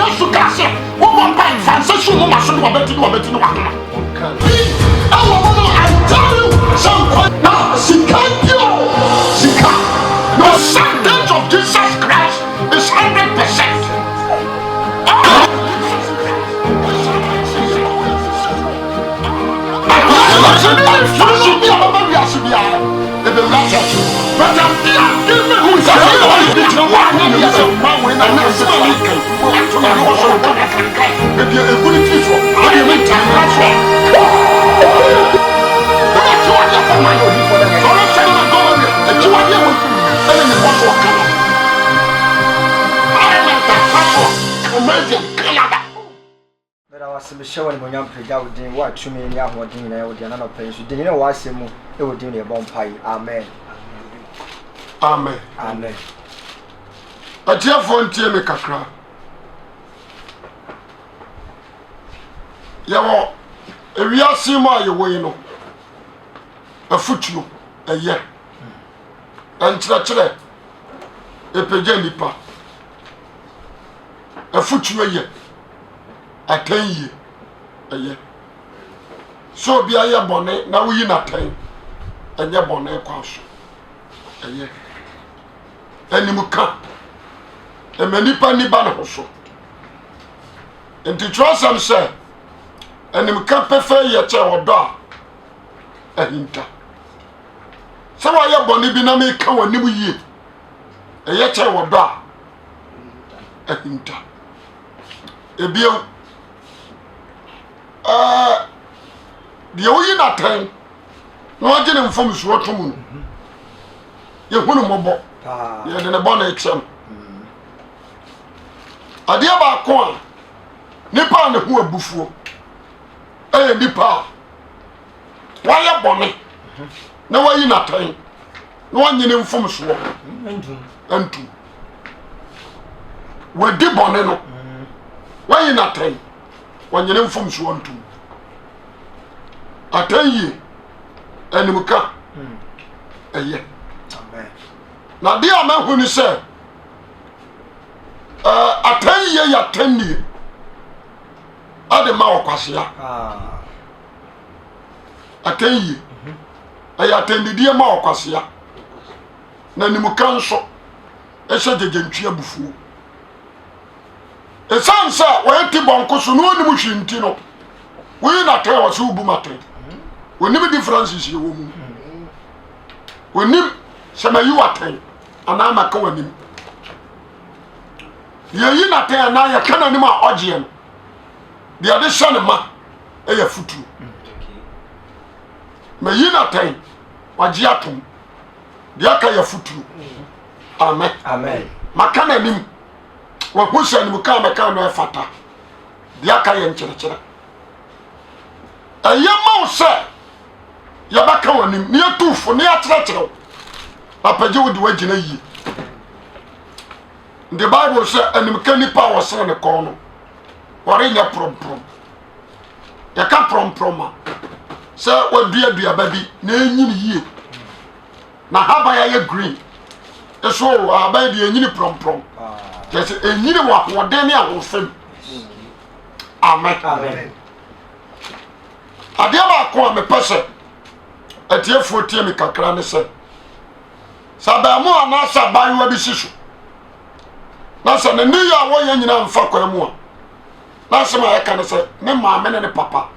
Yesu kaa sɛ, Wobɔ mpae, fa nsa si wo moma so ne w'abati ne w'abati ne w'akoma. Bi ɛwɔ mu no, I tell you, sɛ nkwa na sika nti o, sika. The sentence of Jesus Christ is 100%. Canada. Meda wo ase, mehyɛ wo animuonyam pagya wo din, wo a tumi ne ahoɔden nyinaa yɛ wo dea, na anɔpa yi nso di hene wɔ w'asɛm mu, ɛwɔ din na yɛbɔ mpae, amen. Amen. Amen. Atiefoɔ ntie me kakra. Yɛwɔ ewiase mu a yɛwɔ yi no, afutuo ɛyɛ, nkyerɛkyerɛ ɛpagya nnipa. Afotuo yɛ, atɛn yie ɛyɛ. Sɛ obi ayɛ bɔne na woyi no atɛn, ɛnyɛ bɔne kwan so, ɛyɛ. Animka, ɛma nipa ni ba ne ho so. Nti twerɛsɛm sɛ, animka pefee yɛ kyɛn ɔdɔ a ahinta. Sɛ woayɛ bɔne bi na meka w'anim yie, ɛyɛ kyɛn ɔdɔ a ahinta. Ebio, ɛɛ deɛ woyi no atɛn na ɔgye ne mfomsoɔ to mu no, yɛhu no mmɔbɔ, yɛde ne bɔne kyɛ no. Adeɛ baako a nipa a ne ho abufuo ɛyɛ nipa a wayɛ bɔne na wayi no atɛn na wanye ne mfomsoɔ ntom. Wadi bɔne no, wayi no atɛn, wanye ne mfomsoɔ ntom. Atɛn yie, animka ɛyɛ. Na adeɛ a mahu ne sɛ, atɛn yie yɛ atɛnnie ɛde ma ɔkwasea. Atɛn yie ɛyɛ atɛnnidie ma ɔkwasea. Na animka nso hyɛ gyegyentwi abufuo. Ɛsiane sɛ wɔyɛ ti bɔnko so na ɔnim hwee nti no, woyi no atɛn a ɔsɛ wobu m atɛn. Ɔnim differences yɛ wɔ mu. Ɔnim sɛ mayi wo atɛn anaa maka w'anim. Yɛyi no atɛn anaa yɛka n'anim a ɔgyeɛ no, deɛ ɛde hyɛ ne ma ɛyɛ afotuo. Mayi no atɛn, wagye atom. Deɛ aka yɛ afotuo. Amen. Amen. Maka n'anim. Wahu sɛ animka a mɛka no ɛfata. Deɛ aka yɛ nkyerɛkyerɛ. Ɛyɛ ma wo sɛ yɛbɛka w'anim na yɛtu fo na yɛakyerɛkyerɛ wo. Apagye wo de woagyina yie. Nti Bible sɛ animka nipa a wɔsene ne kɔn no, wɔrenyɛ prɔmprɔm. Yɛka prɔmprɔm a, sɛ wadua duaba bi na ɛnyini yie. Na ahaban ayɛ green. Eso ahaban deɛ ɛnyini prɔmprɔm. Kyerɛ sɛ ɛnyini wɔ ahoɔden ne ahoɔfɛ mu. Amen. Amen. Adeɛ baako a mepɛ sɛ atiefoɔ tie me kakra ne sɛ, sɛ abaamuwa anaasɛ abaayewa bi si so na sɛ ne nneyɛɛ a wɔyɛ nyinaa mfa kwan mu a, na asɛm a ɛka ne sɛ ne maame ne ne papa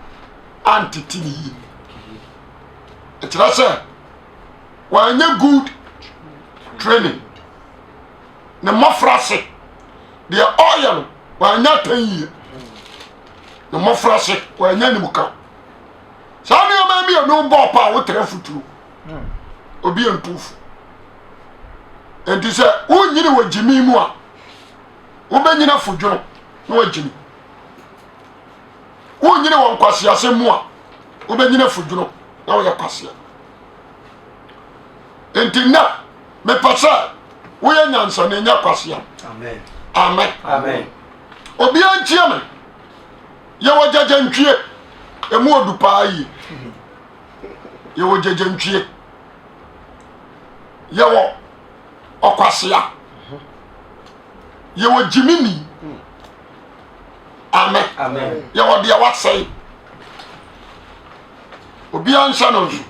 antete ne yie. Ɛkyerɛ sɛ wanyɛ good training. Ne mmɔfra ase deɛ ɔreyɛ no wanyɛ atɛn yie. Ne mmɔfra ase wanyɛ animka. Saa nneɛma mmienu bɔɔ pa a wotrɛ futuro. Obi ntu fo. Nti sɛ wonyini wɔ gyimi mu a, wobɛnyina fodwono na wagyimi. Wonyini wɔ nkwaseasɛm mu a, wobɛnyina fodwono na woyɛ kwasea. Nti nnɛ mepɛ sɛ woyɛ nyansani nyɛ kwasea. Amen. Amen. Amen. Obiara ntie me. Yɛwɔ gyagyantwie. Emu odu paa yie. Yɛwɔ gyagyantwie. Yɛwɔ ɔkwasea. Yɛwɔ gyimini. Yɛwɔ deɛ wasɛe. Obiara nhyɛ no nso.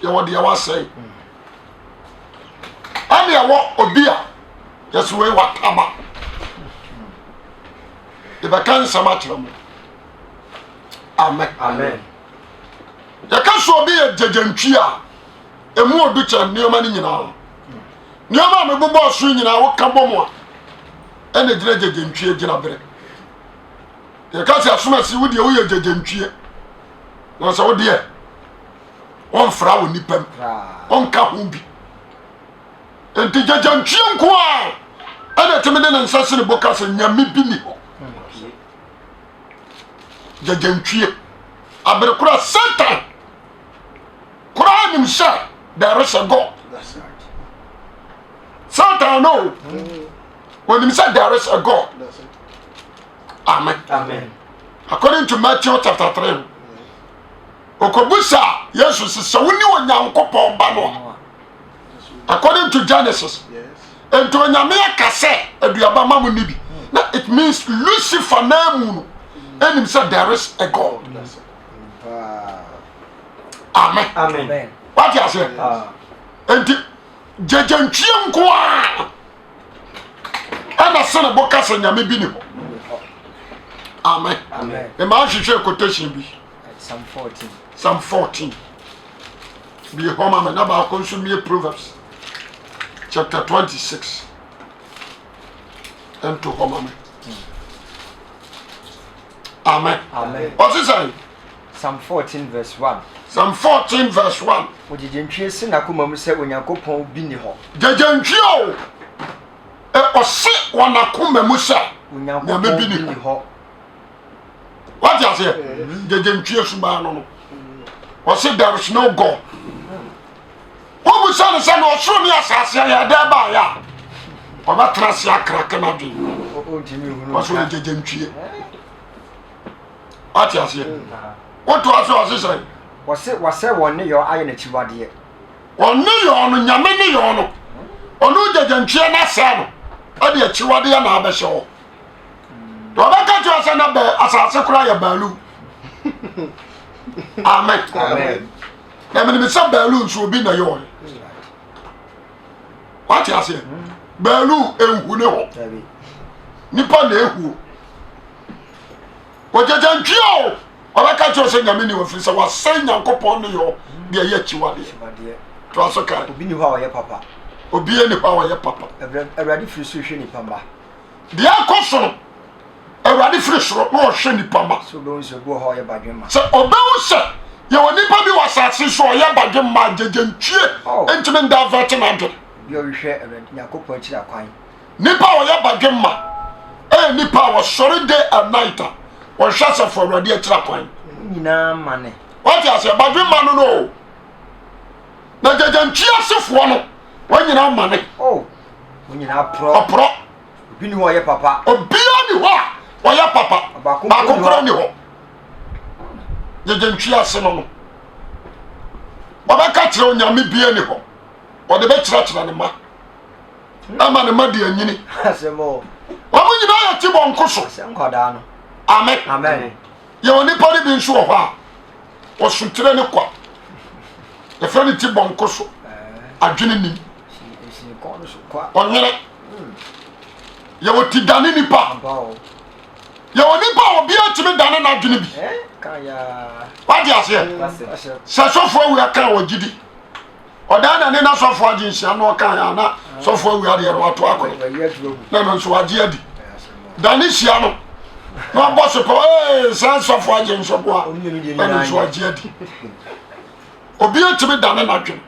Yɛwɔ deɛ wasɛe. Ɛne ɛwɔ obi a yɛsɛ wei wataba. Yɛbɛka nsɛm akyerɛ mo. Amen. Amen. Yɛka sɛ obi yɛ gyegyentwi a, emu odu kyɛn nneɛma no nyinaa. Nneɛma a mebobɔɔ so nyinaa woka bɔ mu a, ɛna gyina gyegyentwie gyina berɛ. Yɛka sɛ asomasi wo deɛ woyɛ gyegyentwie. Na sɛ wo deɛ wɔmfra wɔ nipa mu, wɔnka ho bi. Nti gyegyentwie nko a ɛna ɛtumi de ne nsa si ne bo ka sɛ nyame bi ni hɔ. Gyegyentwie. Abere koro a Satan koraa nim sɛ there is a God. Satan no onim sɛ there is a God. Amen. Amen. According to Matthew chapter 3, okobusa Yesu sɛ sɛ wone Onyankopɔn ba no a according to Genesis nti Onyame aka sɛ aduaba ma mo ni bi na it means Lucifer naa mu no ɛnim sɛ there is a God. Amen. Amen. Wate aseɛ? Ah. Nti gyegyentwie nko a ɛna sene bo ka sɛ nyame bi ni hɔ. Amen. Amen. Mmaa nhwehwɛ quotation bi. Psalm 14. Psalm 14. Bie hɔ ma me na baako nso mie Proverbs chapter 26. Ɛnto hɔ ma me. Amen. Amen. Ɔse sɛn? Psalm 14 verse 1. Psalm 14 verse 1. Ogyegyentwie se n'akoma mu sɛ Onyankopɔn bi ni hɔ. Gyegyentwie o, e, ɔse wɔ n'akoma mu sɛ Onyankopɔn bi ni hɔ. Wate aseɛ? Gyegyentwie suban no no. Ɔse there is no God. Wobusa no sɛ na ɔsoro ne asase ayɛ dɛ baayɛ a, ɔbɛtena ase akrake n'adwene. Ɔse ɔyɛ gyegyentwie. Wate aseɛ? Wotoa so ɔse sɛn? Wɔse wasɛe wɔn nneyɔɔ ayɛ no akyiwadeɛ. Wɔn nneyɔɔ no, Nyame nneyɔɔ no, ɔno gyegyentwie no asɛe no, ɛde akyiwadeɛ na abɛhyɛ hɔ. Na ɔbɛka kyerɛ sɛ na bɛ asase koraa yɛ baalu. Amen. Amen. Na menim sɛ baalu nso obi na ɛyɛ ɔyɛ. Wate aseɛ? Baalu ehu ne hɔ. Nipa na ehuo. Ogyegyentwie o, ɔbɛka kyerɛ sɛ Nyame ni hɔ firi sɛ wasɛe Nyankopɔn ne yɔ deɛ ɛyɛ akyiwadeɛ. Toa so kae. Obi ni hɔ a ɔyɛ papa. Obi ni hɔ a ɔyɛ papa. Awurade firi soro hwɛ nipa mma. Deɛ ɛkɔ so no, Awurade firi soro na ɔhwɛ nipa mma. Sɛ ɔbɛhu sɛ obi wɔ hɔ a ɔyɛ badwemma. Sɛ ɔbɛhu sɛ yɛwɔ nipa bi wɔ asase so a ɔyɛ badwemma a gyegyentwie oh. ntumi ndavɛte n'adwene. Obi a ɔhwehwɛ Awurade Nyankopɔn akyiri akwan. Nipa a ɔyɛ badwemma ɛyɛ nipa a wɔsɔre day and night a wɔhwɛ asafo Awurade akyiri akwan. Nyinaa ma ne. Wate aseɛ badwemma no no o. Na gyegyentwie asefoɔ no wɔn nyinaa ma ne. Oh. Wɔn nyinaa porɔ. Ɔporɔ. Obi ni hɔ a ɔyɛ papa. Obiara ni hɔ a ɔyɛ papa. Baako koraa ni hɔ. Gyegye ntwi ase no no. Ɔbɛka kyerɛ onyame bia ni hɔ. Ɔde bɛkyerɛkyerɛ ne ma. Ama ne ma de anyini. Wɔn nyinaa yɛ ti bɔnko so. Amen. Amen. Yɛwɔ nipa no bi nso wɔ hɔ a ɔso tire ne kwa. Yɛfrɛ no ti bɔnko so. Adwene nim. Ɔnyere. Yɛwɔ ti dane nipa. Yɛwɔ nipa a obiara tumi dane n'adwene bi. Wate aseɛ? Sɛ sɔfo awu aka wɔ gyidi. Ɔdan na ne na sɔfo agye nhyia na ɔka ya na sɔfo awu adeɛ no wato akɔne. Na no nso wagye adi. Dane hyia no na ɔbɔ so pɛ ee sɛ sɔfo agye nso boa na no nso wagye adi. Obiara tumi dane n'adwene.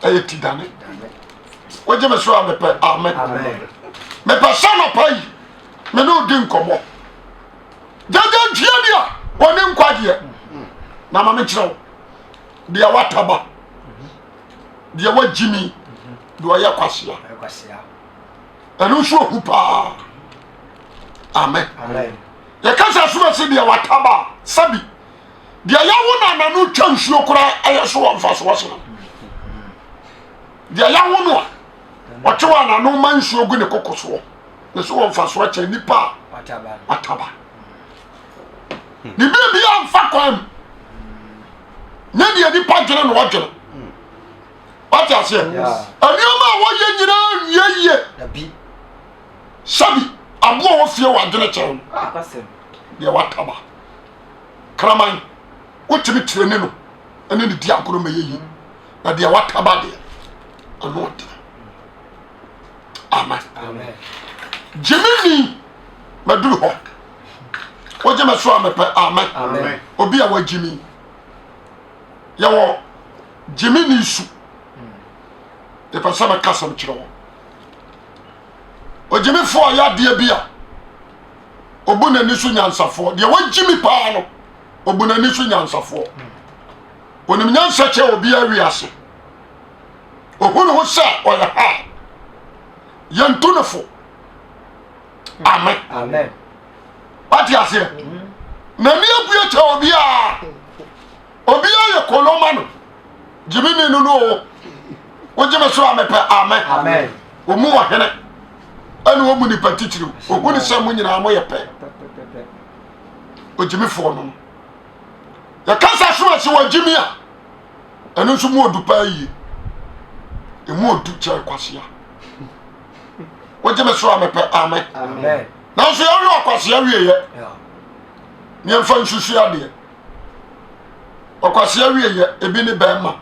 Ɛyɛ ti dane. Wogye me so a mepɛ amen. Mepɛ sɛ nɔpa yi me ne odi nkɔmmɔ. Gyagya ntwea bi a ɔne nkwagyeɛ na ma mekyerɛ wo deɛ wataba deɛ wagyimi deɛ ɔyɛ kwasea ɛno nso ohu paa amen yɛka sɛ asomasi deɛ wataba sɛbi deɛ yɛwo no anano twa nsuo koraa ɛyɛ so wɔ mfasoɔ sena deɛ yɛwo no a ɔtwe wɔ anano ma nsuo gu ne koko soɔ ne so wɔ mfasoɔ kyɛn nipa a. Wataba. Ne biribiara mfa kwan mu. Nyɛ deɛ nipa dwene na ɔdwene. Wate aseɛ? Nneɛma a wɔyɛ nyinaa nwie yie. Sɛbi aboa wɔ fie wɔ adwene kyɛn no. Deɛ wataba. Kraman, wotumi kyerɛ ne no ɛne ne di agorɔ ma yɛ yie. Na deɛ wataba deɛ, ano ɔdene. Amen. Gyimi ni maduru hɔ. Wogye me so a mepɛ amen. Obi a wagyimi. Yɛwɔ gyimi ni su. Yɛpɛ sɛ mɛka sɛm kyerɛ wɔ. Ogyimifoɔ ɔyɛ adeɛ bi a obu n'ani so nyansafoɔ. Deɛ wagyimi paa no, obu n'ani so nyansafoɔ. Onim nyansa kyɛ obiara wiase. Ohu ne ho sɛ ɔyɛ ha. Yɛntu no fo. Amen. Amen. Wate aseɛ? N'ani abue kyɛ obiara. Obiara yɛ koloma no. Gyimi ni no no o. Wogye me so a mepɛ amen. Amen. Ɔmu ɔhene ɛne ɔmu nipa titiriw. Ohu ne sɛ mo nyinaa moyɛ pɛ. Ogyimifoɔ no no. Yɛkasa so a sɛ wagyimi a ɛno nso mu odu paa yie. Emu odu kyɛn kwasea. Wogye me so a mepɛ amen. Amen. Nanso yɛwe ɔkwasea wieɛ. Nneɛmfa nsusu adeɛ. Ɔkwasea wieɛ ebi ne bɛrima.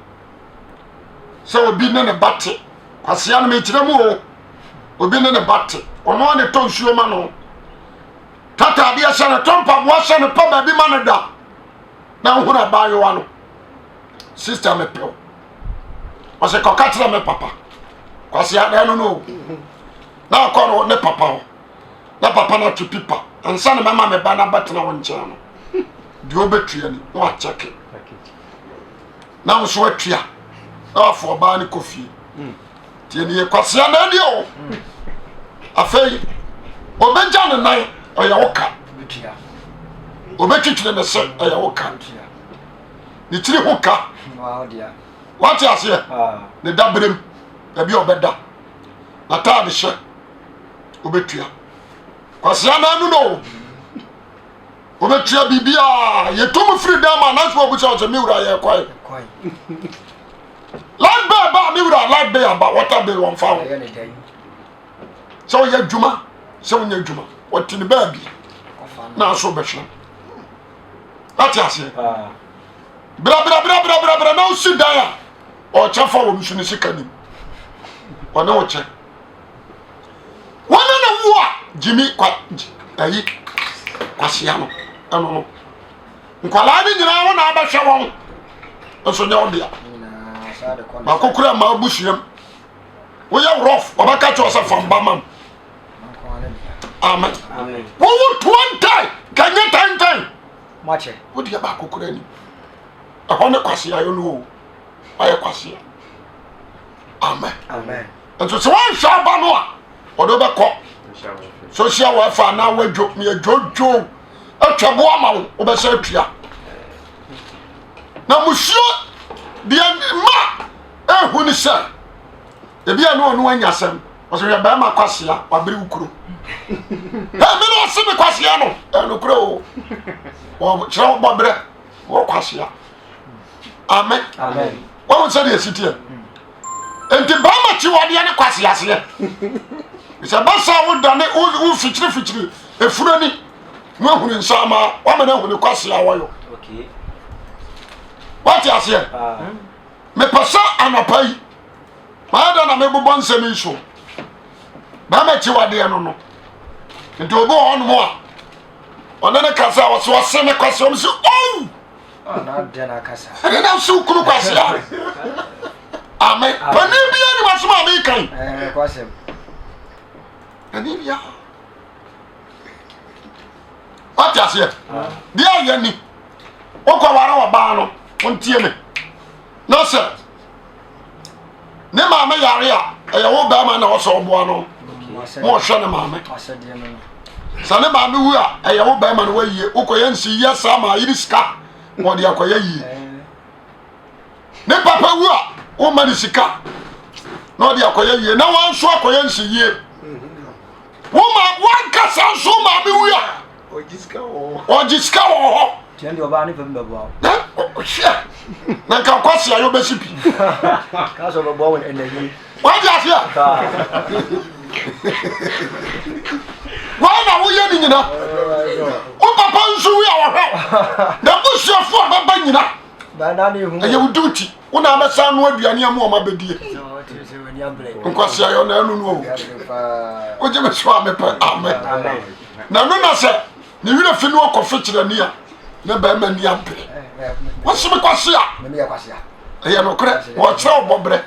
Sɛ obi ne ne ba te. Kwasea no mekyerɛ mu o. Obi ne ne ba te. Ɔno a ne tɔ nsuo ma no. Tataadeɛ hyɛ no, tɔ mpaboa hyɛ no, pɛ baabi ma no da. Na wohunu abaayewa no. Sister mepɛ wo. Ɔsɛ kɔka kyerɛ me papa. Kwasea na ɛno no o. Na akɔ no ne papa hɔ. Na papa no atwe pipa. Ansa na mɛma me ba no abɛtena wo nkyɛn no. Deɛ wobɛtua ni na wakyɛke. Na wo nso atua. Na wafo ɔbaa no kɔ fie. Tie nie kwasea na ɛdeɛ o. Afei obɛgya ne nan ɔyɛ wo ka. Obɛtwitwiri ne se ɛyɛ wo ka. Ne tiri ho ka. Wate aseɛ? Ne daberem baabi a ɔbɛda. N'ataade hyɛ wobɛtua. Kwasea na ano no o. Wobɛtua biribiaa. Yɛtu mu firi dan mu a nanso wɔbu sɛ ɔsɛ me wura yɛkɔe. Light bill ba me wura light bill aba water bill wɔmfa ho. Sɛ woyɛ adwuma sɛ wonyɛ adwuma wɔte ne baabi na aso bɛhwɛ. Wate aseɛ? Brɛbrɛbrɛbrɛbrɛ na wosi dan a ɔkyɛ fa wɔm so ne sika nim. Ɔne wo kyɛ. Wɔne ne wo a gyimi kwa ayi kwasea no ɛno no. Nkwadaa no nyinaa wo na abɛhwɛ wɔn nso nyɛ wo dea. Baako kura ma abusuam. Woyɛ rough wɔbɛka kyerɛ sɛ fa mba ma m. Amen. Wowo 20 kanyɛ tɛntɛn. Wo deɛ baako kura ni. Ɛhɔ ne kwasea yɛ no o. Wayɛ kwasea. Amen. Nso sɛ woanhwɛ aba no a ɔde wobɛkɔ social welfare anaa wadwo meadwodwo atwa bo ama wo wobɛsɛ atua na musuo deɛ ma ehu ne sɛ ebi a ne ɔno anya asɛm ɔsɛ hwɛ bɛrima kwasea wabere wo kuro ɛmi na ɔse me kwasea no ɛnokorɛ o wɔkyerɛ wo bɔberɛ wɔ kwasea amen wɔn sɛ deɛ ɛsi teɛ nti bɛrima kyiwadeɛ ne kwaseaseɛ sɛ bɛsa wodane wo fikyirifikyiri efunu ani na wahunu nsa ama wama no ahunu kwasea wɔyɔ wate aseɛ mepɛ sɛ anɔpa yi mayɛ dɛ na mebobɔ nsɛm yi so bɛrima kyiwadeɛ no no nti obi wɔ hɔnom a ɔne ne kasa ɔsɛ ɔse ne kwasea ɔm sɛ ow ɛne na nso kunu kwasea ame panin bia ni wasɛm a mekan panin bia wate aseɛ deɛ ayɛ ni wokɔware ɔbaa no wontie me na sɛ ne maame yare a ɛyɛ wo bɛrima na ɔsɛ ɔboa no ma ɔhwɛ ne maame sɛ ne maame wu a ɛyɛ wo bɛrima no wayie wokɔyɛ nsi yɛ saa ma ayere sika ma ɔde akɔyɛ yie ne papa wu a woma ne sika na ɔde akɔyɛ yie na wanso akɔyɛ nsi yie woma wankasa nso maame wu a Ɔgye sika wɔ hɔ. Tiɛn deɛ ɔbaa ne fam bɛboa wo. Na hwɛ na nka kwasi ayɛ ɔbɛsi pi. Kaa sɛ ɔbɛboa wo ɛnna yie. Wagye aseɛ. Wɔn na woyɛ ne nyina. Wo papa nso wi a wɔhwɛ. Na busuafoɔ a bɛba nyina. Ɛyɛ wo duty. Wo na abɛsan no aduane ama wɔn abɛdie. Nkwasi ayɛ ɔna ɛno no o. Wogye me so a mepɛ amen. Na ɛno na sɛ ne werɛ fi no ɔkɔfe kyerɛ ni a ne bɛrima ni abere. Wɔsi me kwasi a. Ɛyɛ nokorɛ wɔkyerɛ ɔbɔ berɛ.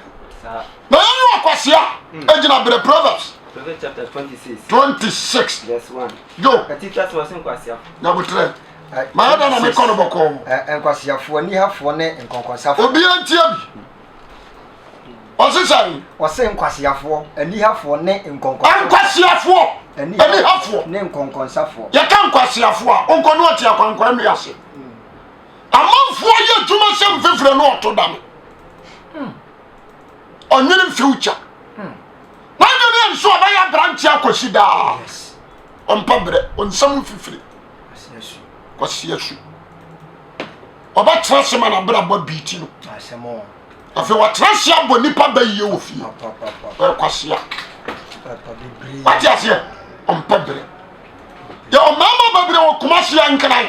Na yɛnyɛ ɔkwasea egyina berɛ Proverbs. Proverbs chapter 26. 26. Verse 1. Yo. Ɛti Nyabotrɛ. Mayɛ dɛn na mekɔ no bɔkɔɔ? Nkwaseafoɔ, anihafoɔ ne nkɔnkɔnsafoɔ. Obiara ntie bi. Ɔse sɛn? Ɔse nkwaseafoɔ, anihafoɔ ne nkɔnkɔnsafoɔ. Nkwaseafoɔ, anihafoɔ ne nkɔnkɔnsafoɔ. Yɛka nkwaseafoɔ a, ɔnkɔ ne ɔte akwankwan nnua ase. Amanfoɔ yɛ adwuma sɛ mfifire ne ɔto dame. Ɔnwene future. N'adwene yɛ nso ɔbɛyɛ aberanteɛ akɔsi daa. Ɔmpa berɛ, ɔnsam mfifire. Kwasi asu. Ɔbɛtena ase ma n'abrabɔ abiiti no. Afei watena ase abɔ nipa bɛ yie wɔ fie. Ɔyɛ kwasia. Wate aseɛ? Ɔmpɛ berɛ. Yɛ ɔmmarima bebree wɔ Kumasi Ankran.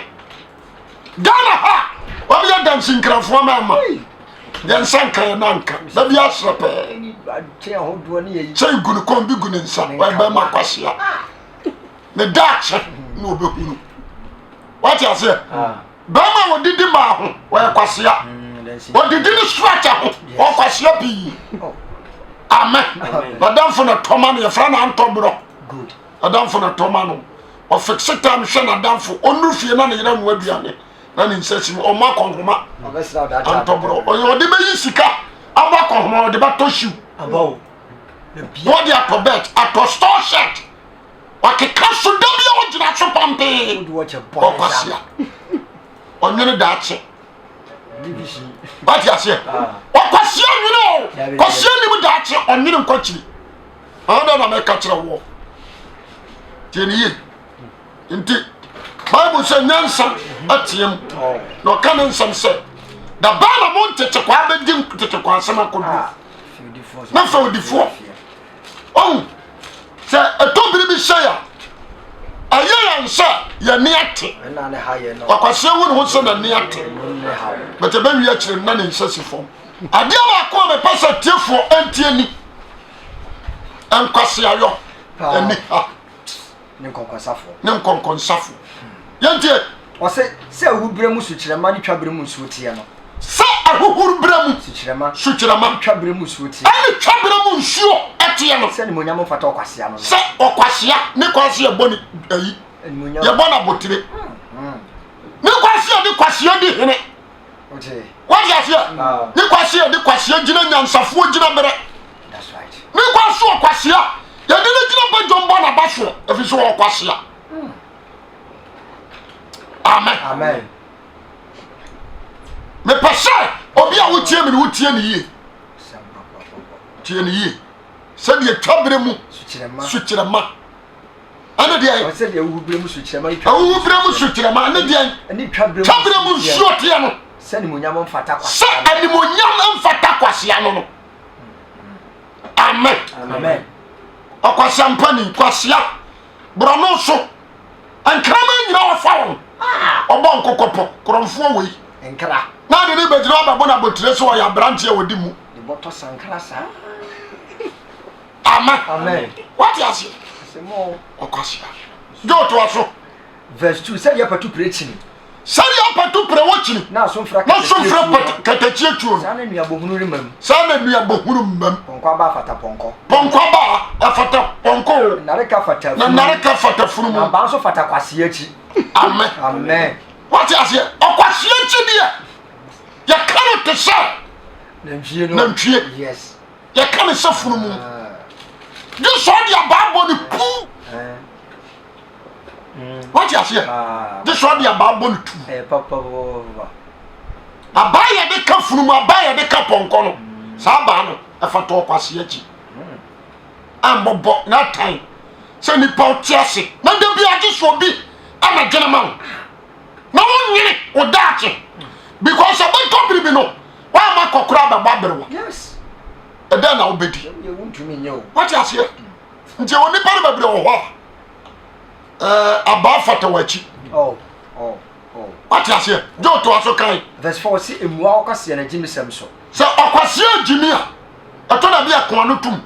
Ghana ha wɔn yɛ dansi nkranfoɔ mmarima. Yɛn nsa nka yɛn nan nka. Baabi ahyerɛ pɛɛ. Kyɛn gu ne kɔn bi gu ne nsa. Ɔyɛ bɛrima kwasia. Ne daakye na ɔbɛhunu. Wate aseɛ? Ah. Bɛrima a wɔdidi maa ho wɔyɛ kwasea. Wɔdidi ne structure ho wɔyɛ kwasea pii. Oh. Amen. Ɔdamfo na tɔma no yɛfrɛ no antɔborɔ. Ɔdamfo na tɔma no. Ɔfikse tam hwɛ n'adamfo. Ɔnuru fie na ne yere anoa aduane na ne nsa si mu. Ɔma akɔnhoma. Antɔborɔ. Ɔyɛ ɔde bɛyi sika abɔ akɔnhoma ɔde bɛtɔ shoe. Wɔde atɔ belt atɔ store shirt. Ɔkeka so da bi a ɔgyina so pampee. Ɔkwasia. Ɔnwene daakye. Wate aseɛ? Ah. Ɔkwasia nwene o. Kwasia nim daakye ɔnwene nkwakyiri. Ɔno na mɛka kyerɛ woɔ. Tie ne yie. Nti Bible sɛ nyansa ateam oh. na ɔka ne nsɛm sɛ da bɛn na mo ntetekwaa bɛdi ntetekwaa asɛm akɔduru ah, na fɛwdifoɔ Ɔhu, sɛ ɛtɔ bere bi sɛe a, ɛyɛ yɛn sɛ yɛn ani ate. Ɔkwasea hu ne ho sɛ n'ani ate, but ɛbɛwie akyire no na ne nsa si fam. Adeɛ baako a mepɛ sɛ tiefoɔ ntie ni, nkwaseayɔ ani ha. Ne nkɔnkɔnsafoɔ. Ne nkɔnkɔnsafoɔ. Yɛntie. Ɔse, sɛ ahuhuru berɛ mu sukyerɛmma ne twa berɛ mu nsuo teɛ no. Sɛ ahuhuru berɛ mu. Sukyerɛmma. Sukyerɛmma. Ne twa berɛ mu nsuo teɛ. Ɛne twa berɛ mu nsuo teɛ no. Sɛ animuonyam mfata ɔkwasea no no. Sɛ ɔkwasea ne kwan so yɛbɔ ne ayi. Animuonyam. Yɛbɔ no abotire. Ne kwan so yɛde kwasea di hene. Wate aseɛ? Ne kwasea yɛde kwasea gyina nyansafoɔ gyina berɛ. Ne kwan so ɔkwasea yɛde no gyina badwam bɔ n'aba soɔ ɛfiri sɛ ɔkwasea. Amen. Amen. Mepɛ sɛ obi a wotie me no wotie ne yie. Tie ne yie. Sɛdeɛ twa berɛ mu sukyerɛma ɛne deɛ sɛdeɛ ahuhu berɛ mu sukyerɛma ne twa ahuhu berɛ mu sukyerɛma ɛne deɛ ɛne twa berɛ twa berɛ mu nsuo teɛ no sɛ animonyam mfata kwasea sɛ animonyam mfata kwasea no no amen amen ɔkwasea mpani kwasea borɔno so nkraman nyina ɔfa wɔn ɔbɔ nkokɔpɔ korɔmfoɔ wei nkra na ade ne bɛgyina ɔbɛbɔ no abotire sɛ ɔyɛ aberanteɛ a ɔdi mu ne bɔtɔ sankra saa Amen. Amen. Wate aseɛ? Ɔkwasea. Gye ɔtoa so. Verse 2 Sɛdeɛ patu pere kyini. Sɛdeɛ patu pere wɔ kyini. Na asomfra katakyie tuo no. Saa na nnuabɔhunu remma mu. Saa na nnuabɔhunu mma mu. Pɔnkɔ aba afata pɔnkɔ. Pɔnkɔ aba afata pɔnkɔ o. Nnareka fata funumu. Na nnareka fata funumu. Na abaa nso fata kwasea akyi. Amen. Amen. Wate aseɛ? Ɔkwasea akyi deɛ yɛka no te sɛ nantwie no. Nantwie. Yes. Yɛka ne sɛ funumu. Gye sɛ ɔde abaa bɔ ne puu. Wate aseɛ? Gye sɛ ɔde abaa bɔ ne tu. Abaa yɛde ka funumu, abaa yɛde ka pɔnkɔ no, saa abaa no ɛfa tɔɔ kwasi akyi. Ammɔbɔ na atan sɛ nipa ɔte ase na da bi agye sɛ obi ɛna na dwene ma wo na wonyene wo daakye because ɛbɛtɔ biribi no woama kɔkora bɛbɔ aberewa. Ɛdɛn na wobɛdi? Wate aseɛ? Nti ɛwɔ nnipa no bebree wɔ hɔ a ɛɛ abaa fata wɔ akyi. Oh, oh, oh. Wate aseɛ? Gye otoa so kan. Verse 4 ɔse emua ɔkwasea na gyimisɛm so. Sɛ ɔkwasea gyimi a, ɛtɔ da bi a ko ano tum.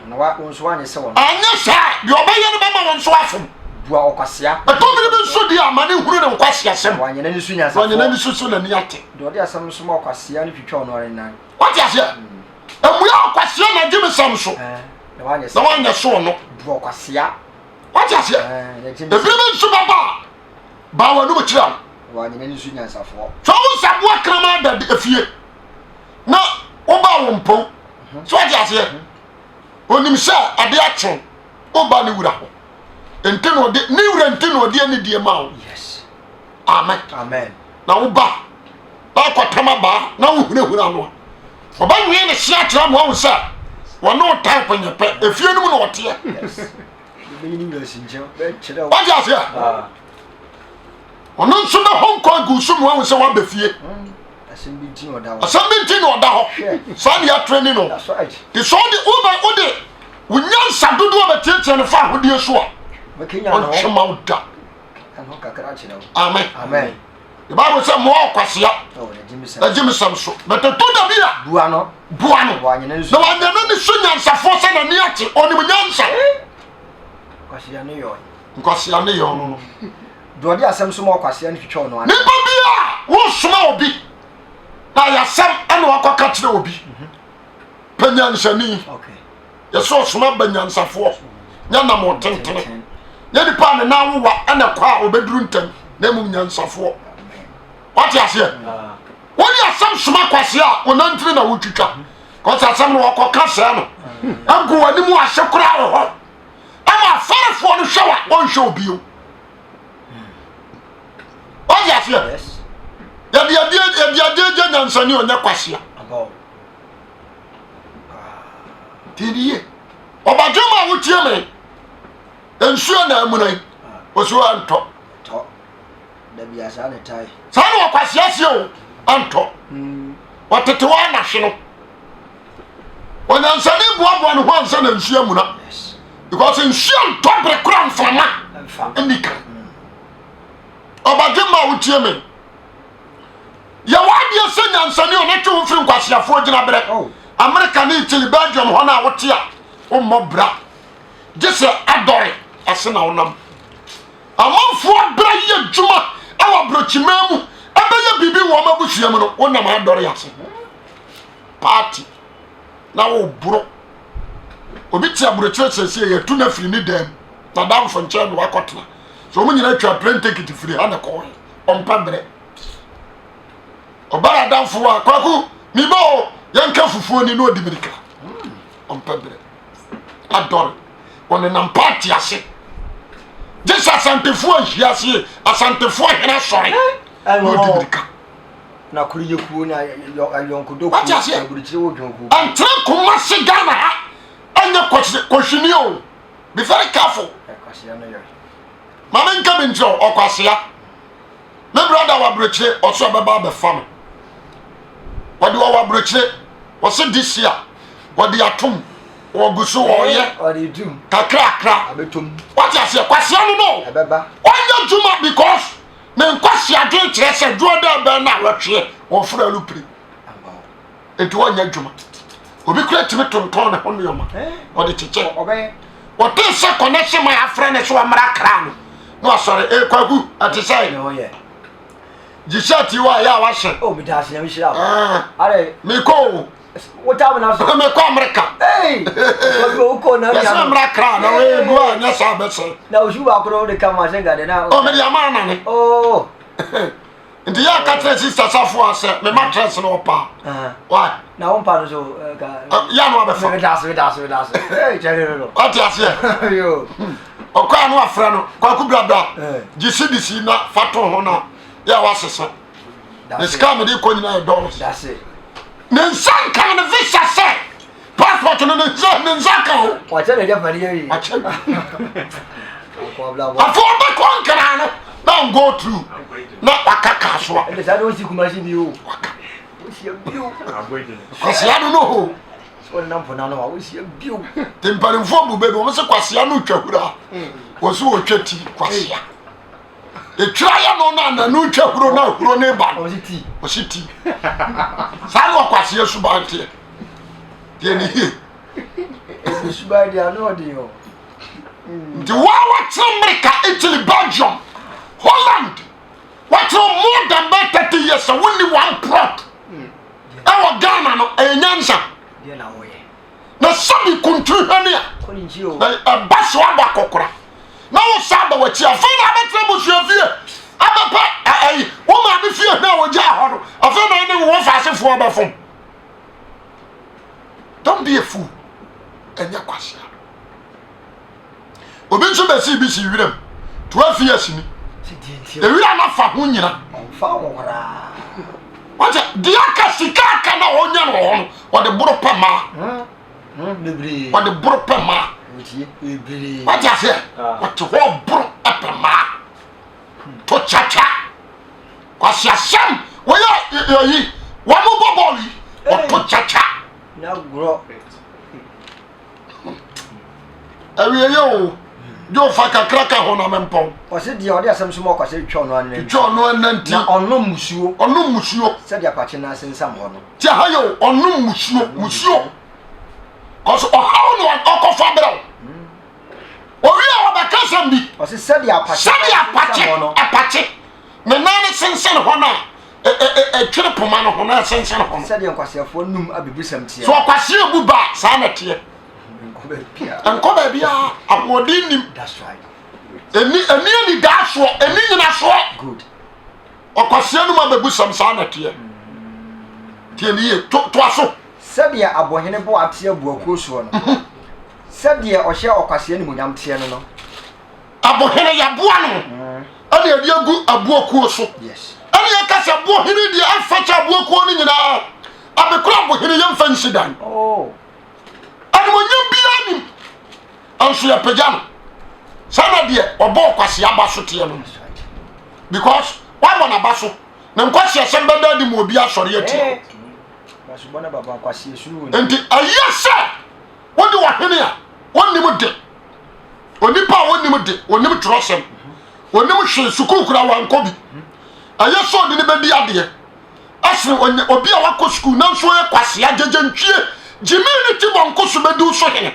Na wa wo nso woanyɛ sɛ wɔn. Anyɛ saa deɛ ɔbɛyɛ no bɛma wɔn nso afom. Bua ɔkwasea. Ɛtɔ bere bi nso deɛ ama ne hunu ne nkwaseasɛm. Na wanyɛ n'ani so nyansafoɔ. Wanyɛ n'ani so so n'ani ate. Deɛ ɔde asɛm no soma ɔkwasea no twitwa ɔno ara ne nan. Wate aseɛ? Mmua ɔkwasea na gyimisɛm so. Na wanyɛ Na wanyɛ so ɔno. Bua ɔkwasea. Wate aseɛ? Ebire bi nso bɛba a, baa w'anum kyerɛ no. Na wanyɛ n'ani so nyansafoɔ. Sɛ wohu sɛ aboa kraman da efie na wobaa wo mpɔw. So wate aseɛ? Onim sɛ ade akye woba ne wura hɔ. Nti na ɔde ne wura nti na ɔde anidie ma wo. Yes. Amen. Amen. Na woba na akɔtam abaa na wohunahuna no a, ɔbɛnwee ne se akyerɛ ma wahu sɛ wɔne wo type nyɛ pɛ. Efie no mu na ɔteɛ. Wate aseɛ? Ɔno nso bɛhɔ nkɔ agu so ma wahu sɛ woaba fie. Asɛm bi nti na ɔda hɔ. Asɛm bi nti na ɔda hɔ. Saa ne yɛatrɛ ni no. Nti sɛ wode wobɛ wode wo nyansa dodoɔ bɛtiatia no fa ahodeɛ so a, ɔntwe ma wo da. Amen. Amen. The Bible sɛ mmoa ɔkwasea na gyimisɛm so but ɛtɔ da bi a bua no bua no na wanyɛ n'ani so nyansafoɔ sɛ n'ani ate ɔnim nyansa. Nkwasea ne yɛ nkwasea ne yɛ ɔno no. Deɛ ɔde asɛm soma ɔkwasea no twitwa ɔno ano. Nipa bi a wosoma obi na yɛasɛm ɛna wakɔka kyerɛ obi pɛ nyansani. Okay. Yɛsɛ ɔsoma ba nyansafoɔ nyɛ nam ɔtentene nyɛ nipa a ne nan wowa ɛna kɔ a ɔbɛduru ntɛm na mmom nyansafoɔ. Wate aseɛ? Wode asɛm soma kwasea a ɔnantini na wotwitwa kɔsɛ asɛm no wɔkɔka sɛɛ no agu w'anim ase koraa wɔ hɔ ama afɔrefoɔ no hwɛ wa ɔnhwɛ obio. Wate aseɛ? Yɛde adeɛ gya nyansani ɔnyɛ kwasea. Tie ne yie. Ɔbadwemma a wotie me, nsuo na amuna yi, osuo antɔ. Saa na ɔkwasea sie o, antɔ. Ɔtete hɔ anahwe no. Onyansani boaboa ne ho ansa na nsuo amuna. Because nsuo ntɔ bere kora mframa nni kan. Ɔbadwemma a wotie me, Yɛ w'adeɛ sɛ nyansani o na twe wo firi nkwaseafoɔ gyinaberɛ. Oh. Amerika ne Italy, Belgium hɔ no a wote a wommɔ bra. Gye sɛ adɔre ase na wonam. Amanfoɔ bra yɛ adwuma wɔ aburokyiman mu ɛbɛyɛ biribi wɔ wɔn abusua mu no wonam adɔre ase. Party na woboro. Obi te aburokyerɛ sɛsie yɛtu no afiri ne dan mu n'adamfo nkyɛn na wakɔtena. So wɔn nyinaa twa plane ticket firi ha na kɔɔe. Ɔmpɛ berɛ. Ɔbaa adamfo a kwaku meba o yɛnka fufuo ni na ɔdi mirika. Ɔmpɛ berɛ. Adɔre. Ɔnenam paati ase. Gye sɛ asantefoɔ ahyia ase asantefoɔ hene asɔre na ɔdi mirika. Na koro yɛ kuo na ayɔnkodɔ kuo. Wate aseɛ? Aburukyire wɔ dwon kuo. Ɛntere Kumasi Ghana ha ɛnyɛ kɔhwini o. Be very careful. Ɛkwasea no yɛ. Ma menka bi nkyerɛ wo ɔkwasea. Me brada wɔ aburokyire ɔsɛ ɔbɛba abɛfa me. Wɔde ɔwɔ aburokyire wɔsɛ this year wɔde atom wɔgu so wɔyɛ kakrakra. Wate aseɛ kwasea no no ɔnyɛ adwuma because ne nkwasea dwen kyerɛ sɛ dwoɔ dɛ bɛn na wɔtweɛ wɔforo alupere. nti wɔnyɛ adwuma obi kura tumi tontɔn ne ho nneɛma ɔde kyekyɛ wɔte sɛ connection man afrɛ ne so ɔmmra kra no na wasɔre ee kwaku ɛte sɛ gye shirt yi wa yɛ a wahyɛ oh, mekɔ o mekɔ Amerika yɛsɛ mmra kra na wɔyɛ a nyɛ saa bɛsɛ ɔmede ama anane oh. nti yɛ aka kyerɛ sista safo a sɛ me matress no ɔpa why na wo mpa no so ka yɛ ano abɛfa medase medase medase ee kyɛre no no wate aseɛ yo ɔkɔ ano afrɛ no kwaku brabra gye cedis na fa to ho na yɛ a wasesa ne sika a mede kɔ nyinaa yɛ dollars dase ne nsa nka ne visa sɛ passport no ne nsa ne nsa ka ho wakyɛ ne gyapadeɛ wie wakyɛ afɔ ɔbɛkɔ nkran no. Na go through na waka kaa so a. Ɛnde saa de ɔnsi Kumasi bio. Waka. Ɔnsia bio. Kwasia no no ho. Sɛ ɔnenam po no ano a ɔnsia bio. Te mpanimfoɔ bu bɛ bi wɔn sɛ kwasia no twa hura. Wɔn so wɔtwa ti kwasia. Etwira yɛ no na nanu twa huro na huro ne ba no. Ɔsi ti. Ɔsi ti. Saa na ɔkwasia suban teɛ. Deɛ ne yie. Ebi suban deɛ ano ɔden o. Nti wo a woakyerɛ America, Italy, Belgium, Holland, woakyerɛ more than bɛyɛ 30 years sɛ wonni one plot ɛwɔ Ghana no, ɛyɛ nyansa. Na sɛbi kunturu hwɛ ne a, na ɛba so aba kɔkora. Na wo sa aba w'akyi, afei na abɛtena busua fie, abɛpɛ ɛyi, wo maame fie hwɛ a wɔgyaa hɔ no, afei na ɛne wo faasefoɔ bɛfom. Don't be a fool. Ɛnyɛ kwasea. Obi nso bɛsii bi si wiram 12 years ni. Ewira no afa ho nyina. Wɔkyɛ deɛ aka sika aka na ɔnya no wɔ hɔ no ɔde boro pɛ maa. Ɔde boro pɛ maa. Wɔte aseɛ ɔte hɔ boro pɛ maa. To kyakya. Kwasi asɛm wɔyɛ yɛyi wɔn bɔ bɔɔl yi ɔto kyakya. Awieeɛ o, gye ɔfa kakra ka ho na mempɔn. Ɔse deɛ ɔde asɛm soma ɔkwasea twitwa ɔno ara nanti. Twitwa ɔno ara nanti. Na ɔnom musuo. Ɔnom musuo. Sɛdeɛ apakye nan sensam hɔ no. Ti aha yɛ o, ɔnom musuo, musuo. Kɔso ɔhaw na ɔkɔfa brɛ wo. Owie a ɔbɛka asɛm bi. Ɔse sɛdeɛ apakye Sɛdeɛ apakye, apakye ne nan no sensɛn hɔ no a, ɛtwere poma no ho na ɛsensɛn hɔ no. Sɛdeɛ nkwaseafoɔ num abebusɛm teɛ. So ɔkwasea bu ba a, saa na ɛteɛ. Nkɔ baabiara. Ahoɔden nim. That's right. Ɛni ɛni anidaasoɔ, ɛni nyinasoɔ. Good. Ɔkwasea num abebusɛm saa na ɛteɛ. Tie ne yie, to toa so. Sɛdeɛ abohene bo ate abuakuo soɔ no, sɛdeɛ ɔhyɛ ɔkwasea animuonyam teɛ no no. Abohene yɛaboa no ɛna yɛde agu aboakuo so. Ɛna yɛka sɛ abohene deɛ ɛfa kyɛ aboakuo no nyinaa. Abekora abohene yɛmfa nsi dan. Oh. Animonyam biara nim. Nso yɛpagya no. Sɛ na deɛ ɔbɔ ɔkwasea aba so teɛ no. Because wabɔ n'aba so. Ne nkwaseasɛm bɛda adi ma obi asɔre atia. Nti ɛyɛ sɛ wode ɔhene a ɔnnim de onipa a ɔnnim de ɔnnim twerɛsɛm ɔnnim hwee sukuu koraa wankɔ bi ɛyɛ sɛ ɔde no bɛdi adeɛ ɛsene ɔnyɛ obi a wakɔ sukuu nanso ɔyɛ kwasea gyegyentwie gyimi ne ti bɔnko so bɛdi wo so hene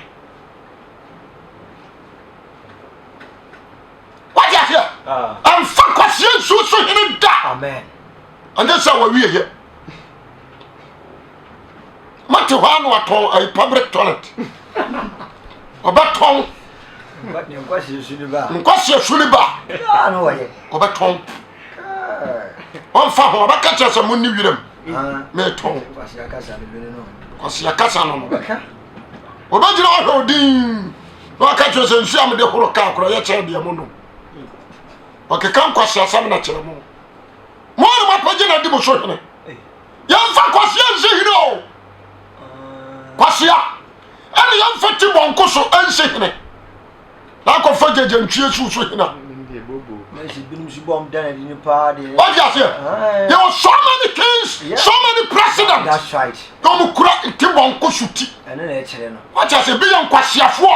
wate aseɛ ɛmfa kwasea nsuo so hene da ɛnyɛ sɛ wɔwie yɛ mate hɔ a na watɔn ayi public toilet ɔbɛtɔn nkwasi su ne ba ɔbɛtɔn ɔmfa ho ɔbɛka kyerɛ sɛ monni wiram metɔn kwasi akasa no no ɔbɛgyina ɔhwɛ odin na waka kyerɛ sɛ nsuo a mede horo kaa korɔ yɛ kyɛn deɛ mo nom ɔkeka nkwasi asɛm na kyerɛ mo mo ne moapɛgye na di mo so hene yɛmfa kwasea nsi hene o kwasea ɛne yɛmfa ti bɔnko so nsi hene na akɔfa gyegyentwie su so hene wadi aseɛ yɛwɔ so many kings so many presidents na wɔn kura ti bɔnko so ti wadi aseɛ bi yɛ nkwaseafoɔ.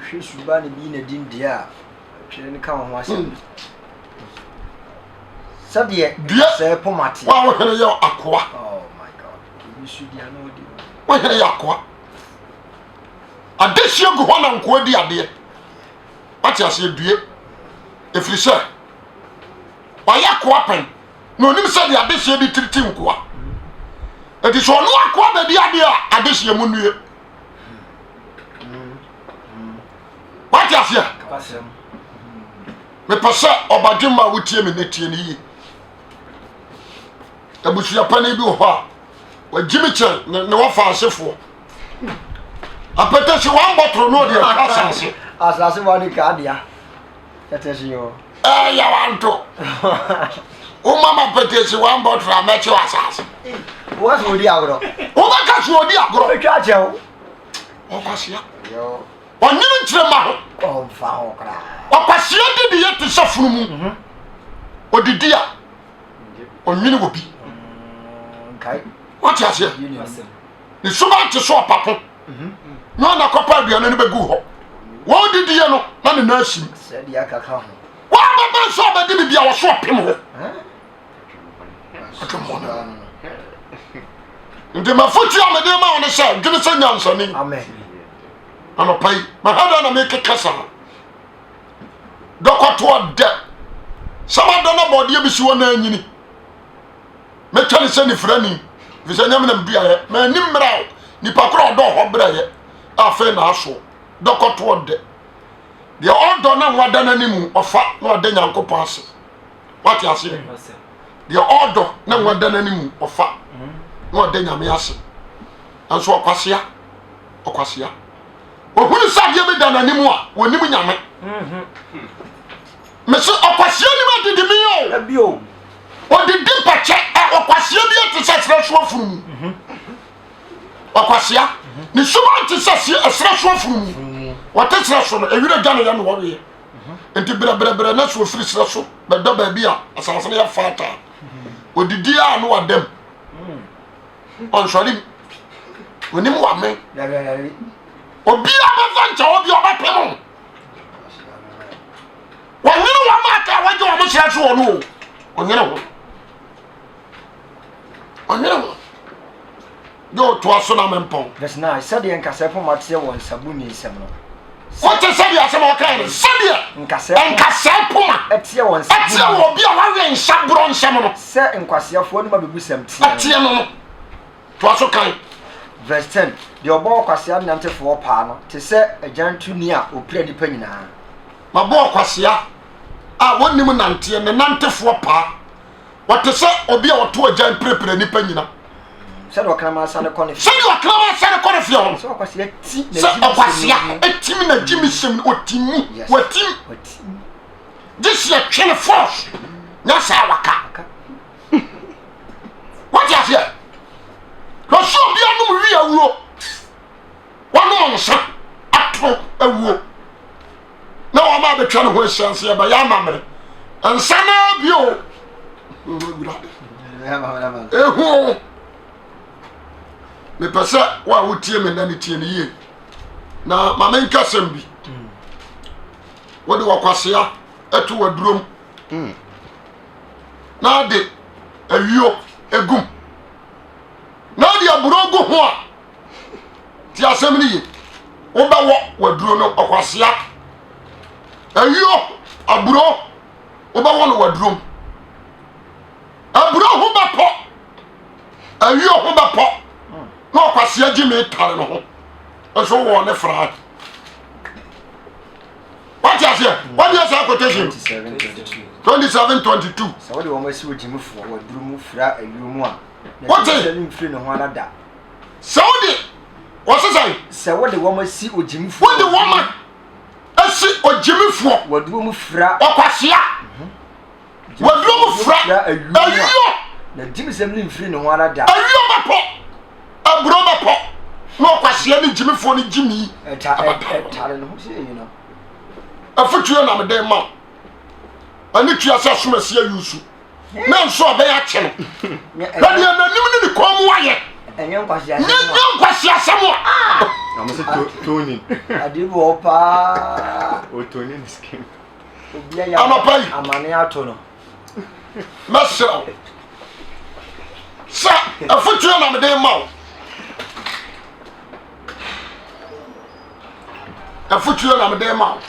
wohwɛ suba ne bi na di deɛ a Twerɛ no ka wo ho asɛm. Sɛdeɛ Dua sɛ poma teɛ. Wo a wo hene yɛ akoa. Oh my God. Ebi so di ano di. Wo hene yɛ akoa. Adehyeɛ gu hɔ na nkoa di adeɛ. Wate aseɛ due. Ɛfiri sɛ wayɛ akoa pɛn na onim sɛ deɛ adehyeɛ de tiriti nkoa. Enti sɛ ɔno akoa bɛdi adeɛ a adehyeɛ mu nnue. Wate aseɛ? Mepɛ sɛ ɔbadwemma a wotie me nnɛ tie no yie. Abusua panin bi wɔ hɔ a wagyi me kyɛn ne ne wɔfa asefoɔ. Apɛtɛsi wɔn bɔtoro no ɔde atwa asase. Asase wɔn de ka adea. Pɛtɛsi yɔ. Ɛyɛ wanto. Woma ma pɛtɛsi wɔn bɔtoro a mɛkye wɔ asase. Wọ́n sọ odi agorɔ. Wọ́n bɛ ka sọ odi agorɔ. Wọ́n bɛ twa akyɛw. Ɔkwasia. Ɔnyini nkyerɛ mma ho. Ɔmfa ho koraa. Ɔkwasea didiyɛ te sɛ funumu. Mhm. Odidi a, ɔnwene wɔ bi. Nkae. Wote aseɛ? Ne suban te sɛ ɔpapo. Mhm. Na ɔna kɔpa aduane no bɛgu hɔ. Wɔn didiyɛ no, na ne nan asim. Sɛdeɛ aka ka ho. Wɔabɛbɛn sɛ ɔbɛdi biribi a wɔso ɔpem hɔ. Adwemmɔne. Nti mafotu a mede ma wo ne sɛ dwene sɛ nyansani. Anɔpa yi, mahwɛ dɛ na mekeka saa. Dɔkɔtoɔ dɛ. Sɛ madɔ na bɔɔdeɛ bi si hɔ na anyini. Mɛtwa ne sɛ nifirani. Ɛfiri sɛ nyɛ me na meduaeɛ. M'ani mmerɛ o. Nipa korɔ ɔdɔ hɔ brɛeɛ. Afei na asoɔ. Dɔkɔtoɔ dɛ. Deɛ ɔdɔ na wada n'anim ɔfa na ɔda Nyankopɔn ase. Wate aseɛ? Deɛ ɔdɔ na wada n'anim ɔfa na ɔda Nyame ase. Nanso ɔkwasea, ɔkwasea. Ohunu sɛ adeɛ bi da n'anim a, wɔnim Nyame. Mese ɔkwasea nim adidi mi o. Ɔdidi mpakyɛ ɔkwasea bi te sɛ serɛ so afunumu. Ɔkwasea ne suban te sɛ ɛserɛ so afunumu. Wɔte serɛ so no, ewira dwa ne yɛ na wɔweɛ. Nti brɛbrɛbrɛ na so ofiri serɛ so bɛdɔ baabi a asase no yɛ faataa. Odidi a no wadam. Ɔnsɔre mu. Onim wame. Obi a bɛfa nkyɛ obi ɔbɛpem o. Wɔnyene wɔn aka a wɔgye wɔn serɛ so wɔ no o. Ɔnyene ho. Ɔnyene ho. Yɛ ɔtoa so na mempɔn. Verse 9, Sɛdeɛ nkasɛɛ poma teɛ wɔ nsaboni nsam no. Wote sɛdeɛ asɛm a ɔkae no? Sɛdeɛ nkasɛɛ poma ɛteɛ wɔ nsaboni. Ɛteɛ wɔ obi a wawe nsa borɔ nsam no. Sɛ nkwaseafoɔ anom abebusɛm teɛ no. Ɛteɛ no no. Toa so kan. Verse 10, Deɛ ɔbɔ ɔkwasea nantefoɔ paa no te sɛ agyantoni a ɔpira nnipa nyinaa. Mabɔ ɔkwasea a wɔnnim nanteɛ ne nantefoɔ paa. Wɔte sɛ obi a ɔto agyan pirapira nnipa nyina. Sɛdeɛ ɔkraman sane kɔ ne fie. Sɛdeɛ ɔkraman sane kɔ ne fie hɔ no. Sɛ ɔkwasea ti na Sɛ ɔkwasea tim na gyimisɛm no ɔtim mu. Watim. Gye sɛ yɛtwe ne force. Nyɛ saa waka. Wate aseɛ? Wɔsɛ obi anom wi awuo. Wanom nsa ato awuo. Na wɔn a bɛtwa ne ho ahyia nso yɛbɛyɛ amammerɛ. Nsa no ara bio. Awurade. Ehu o. Mepɛ sɛ wo a wotie me nnɛ no tie no yie. Na ma menka asɛm bi. Wode wɔkwasea to w'adurom. Mm. Na ade ayuo egum. Na ade aburo gu ho a Ti asɛm no ye. Wobɛwɔ w'aduro no ɔkwasea. Ayuo, aburo, wobɛwɔ no w'aduro mu. Aburo ho bɛpɔ, ayuo ho bɛpɔ, na ɔkwasea gye me tare no ho. Nso wɔ ne fra. Wate aseɛ? Wode asa quotation? 27 22. Sɛ wode wɔn asi ogyimifoɔ w'aduro mu fira ayuo mu a, na Wote? mfiri ne ho ara da. Sɛ wode wɔse sɛn? Sɛ wode wɔn asi ogyimifoɔ. Wode wɔn asi ogyimifoɔ. Waduro mu fira. Ɔkwasea. Mhm. Waduro mu fira. Ayuo. Na gyimisɛm ne mfiri ne ho ara da. Ayuo bɛpɔ. Aburo bɛpɔ. Na ɔkwasea ne gyimifoɔ ne gyimi. Ɛtare ne ho sɛ eyi no. Afutuo na mede ma wo. Ɛne tua sɛ asomasi ayusu. na nso ɔbɛyɛ akye no na deɛ n'anim ne ne kɔn mu ayɛ ɛnyɛ nkwaseasɛm a ah! na mo sɛ tony ade bi wɔ paa o tony ne skin obi ayɛ anɔpa yi amane ato no mɛsrɛ wo sɛ afotuo na mede ma wo Afotuo na mede ma wo.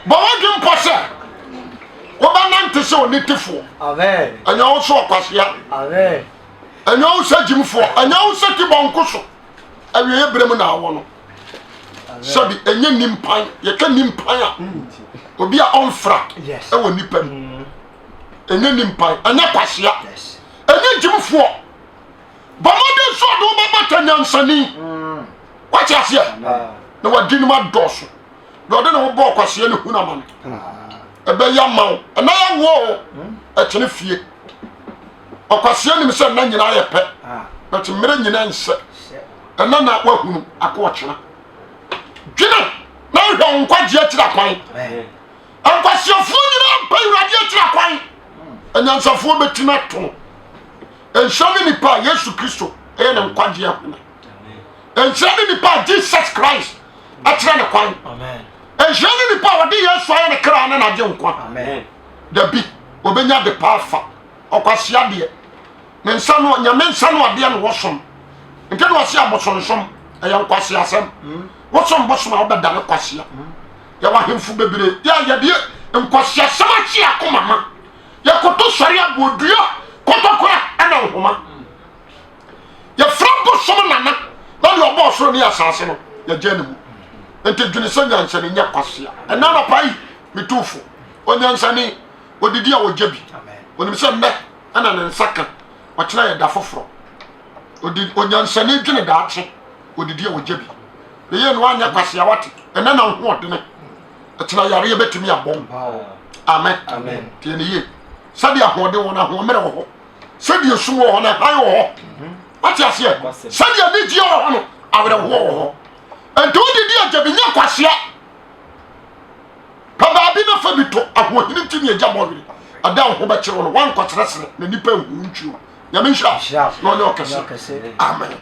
Bɔ w'adwene mpɔ sɛ wobɛnante sɛ onitefoɔ. Ɛnyɛ wo sɛ ɔkwasea. Ɛnyɛ wo sɛ gyimfoɔ. Ɛnyɛ wo sɛ tibɔnko so. Awieeɛ berɛ mu na awɔ no. Sɛbi ɛnyɛ nimpan. Yɛka nimpan a obi a ɔmfra ɛwɔ nipa mu. Mm. Ɛnyɛ nimpan. Ɛnyɛ kwasea. Ɛnyɛ gyimfoɔ. Bɔ mmɔden sɛ ɔde wobɛbata nyansani. Mm. Wate aseɛ? Na wadi no adɔɔso. Deɛ ɔde ne ho bɔɔ kwaseɛ no hunu amane. Ɛbɛyɛ ama wo. Ɛna yɛ wo o. Ɛkyene fie. Ɔkwaseɛ nim sɛ nna nyinaa yɛ pɛ. But mmerɛ nyinaa nsɛ. Ɛna na wahunu akɔ ɔkyena. Dwene na San hwɛ wo nkwagyeɛ akyiri akwan. Nkwaseafoɔ nyinaa mpɛ Awurade akyiri akwan. Anyansafoɔ bɛtumi ato no. Nhyira ne nipa a Yesu Kristo ɛyɛ ne nkwagyeɛ hene. Nhyira ne nipa a Jesus Christ akyerɛ ne kwan. Nhyira ne nipa a ɔde Yesu ayɛ ne kra ne n'agye nkwa. Dabi, obɛnya de pa afa. Ɔkwasea deɛ, ne nsa no, nyame nsa no adeɛ na wɔsom. Nti na ɔse abosonsom ɛyɛ nkwaseasɛm. Wosom bosom a wobɛdane kwasea. Yɛwɔ ahemfo bebree yɛ a yɛde nkwaseasɛm ahyɛ akoma ma. Yɛkoto sɔre aboɔdua, kɔtɔkorɛ ɛna nhoma. Yɛfrɛ bosom nana na deɛ ɔbɔɔ soro ne asase no yɛgya ne mu. Nti dwene sɛ nyansani nyɛ kwasea. Ɛnɛ anɔpa yi metu fo. Onyansani odidi a ɔgya bi. Onim sɛ nnɛ ɛna ne nsa ka, ɔkyena yɛ da foforɔ. Odi onyansani dwene daakye, odidi a ɔgya bi. Ne yie no anyɛ kwasea wate. Ɛnɛ na ho ɔdene. Ɛkyena yareɛ bɛtumi abɔ wo. Amen. Tie ne yie. Sɛdeɛ ahoɔden wɔ no ahoɔmmerɛ wɔ hɔ. Sɛdeɛ sum wɔ hɔ no hann wɔ hɔ. Wate aseɛ? Sɛdeɛ anigyeɛ wɔ hɔ no awerɛhoɔ wɔ hɔ. Nti wodidi agya bi nyɛ kwasea. Pɛ baabi na fa bi to ahoɔhene nti ne agya bɔ were. Ɛda wo ho bɛkyerɛ wo no woankɔsrɛsrɛ na nnipa nhu wo ntwio. Nyame nhyira na ɔnyɛ ɔkɛse. Amen.